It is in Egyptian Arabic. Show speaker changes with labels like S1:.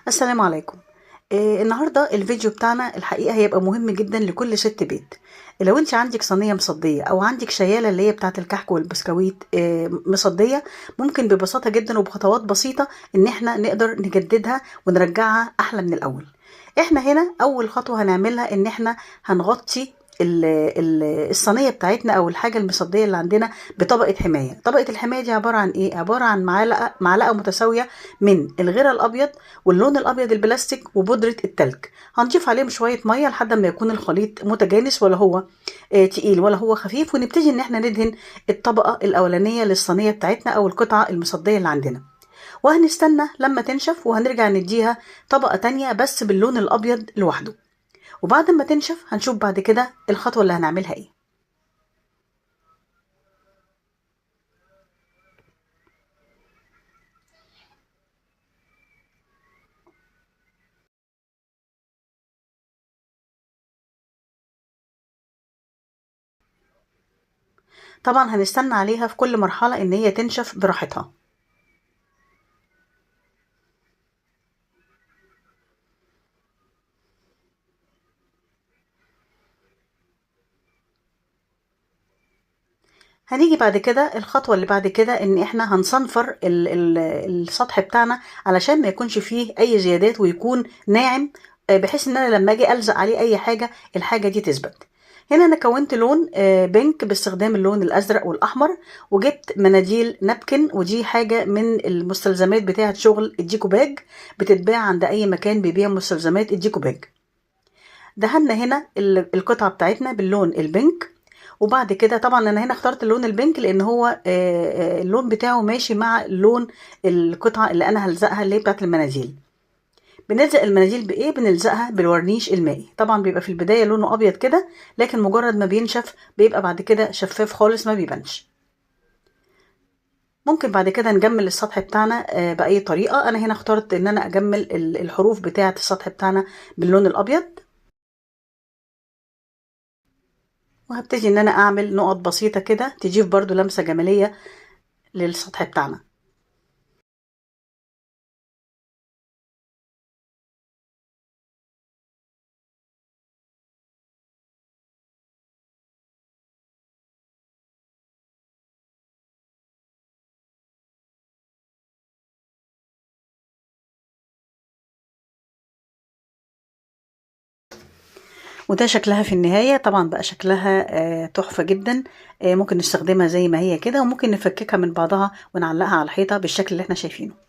S1: السلام عليكم. النهارده الفيديو بتاعنا الحقيقة هيبقى مهم جدا لكل ست بيت. لو انت عندك صينية مصديه او عندك شياله اللي هي بتاعه الكحك والبسكويت مصديه، ممكن ببساطة جدا وبخطوات بسيطة ان احنا نقدر نجددها ونرجعها احلى من الاول. احنا هنا اول خطوة هنعملها ان احنا هنغطي الصينية بتاعتنا او الحاجة المصديه اللي عندنا بطبقه حماية. طبقه الحماية دي عبارة عن ايه؟ عبارة عن معلقه متساوية من الغيرة الابيض واللون الابيض البلاستيك وبودره التلك. هنضيف عليهم شوية مية لحد ما يكون الخليط متجانس، ولا هو تقيل ولا هو خفيف، ونبتدي ان احنا ندهن الطبقة الاولانية للصينيه بتاعتنا او القطعة المصديه اللي عندنا، وهنستنى لما تنشف وهنرجع نديها طبقه تانية بس باللون الابيض لوحده. وبعد ما تنشف هنشوف بعد كده الخطوة اللي هنعملها ايه. طبعا هنستنى عليها في كل مرحلة ان هي تنشف براحتها. هنيجي بعد كده الخطوة اللي بعد كده ان احنا هنصنفر السطح بتاعنا علشان ما يكونش فيه اي زيادات ويكون ناعم، بحيث ان انا لما اجي الزق عليه اي حاجة الحاجة دي تثبت. هنا انا كونت لون بينك باستخدام اللون الازرق والاحمر، وجبت مناديل napkin، ودي حاجة من المستلزمات بتاعة شغل الديكوباج، بتتباع عند اي مكان بيبيع مستلزمات الديكوباج. دهنا هنا القطعة بتاعتنا باللون ال pink، وبعد كده طبعا انا هنا اخترت اللون ال pink لان هو اللون بتاعه ماشي مع لون القطعة اللي انا هلزقها اللي هي بتاعت المناديل. بنلزق المناديل بايه؟ بنلزقها بالورنيش المائي. طبعا بيبقى في البداية لونه ابيض كده، لكن مجرد ما بينشف بيبقى بعد كده شفاف خالص ما بيبانش. ممكن بعد كده نجمل السطح بتاعنا باي طريقه. انا هنا اخترت ان انا اجمل الحروف بتاعه السطح بتاعنا باللون الابيض، وهبتدي ان انا اعمل نقط بسيطة كده تضيف برضو لمسة جمالية للسطح بتاعنا. وده شكلها في النهاية. طبعا بقى شكلها تحفة جدا. ممكن نستخدمها زي ما هي كده، وممكن نفككها من بعضها ونعلقها على الحيطة بالشكل اللي احنا شايفينه.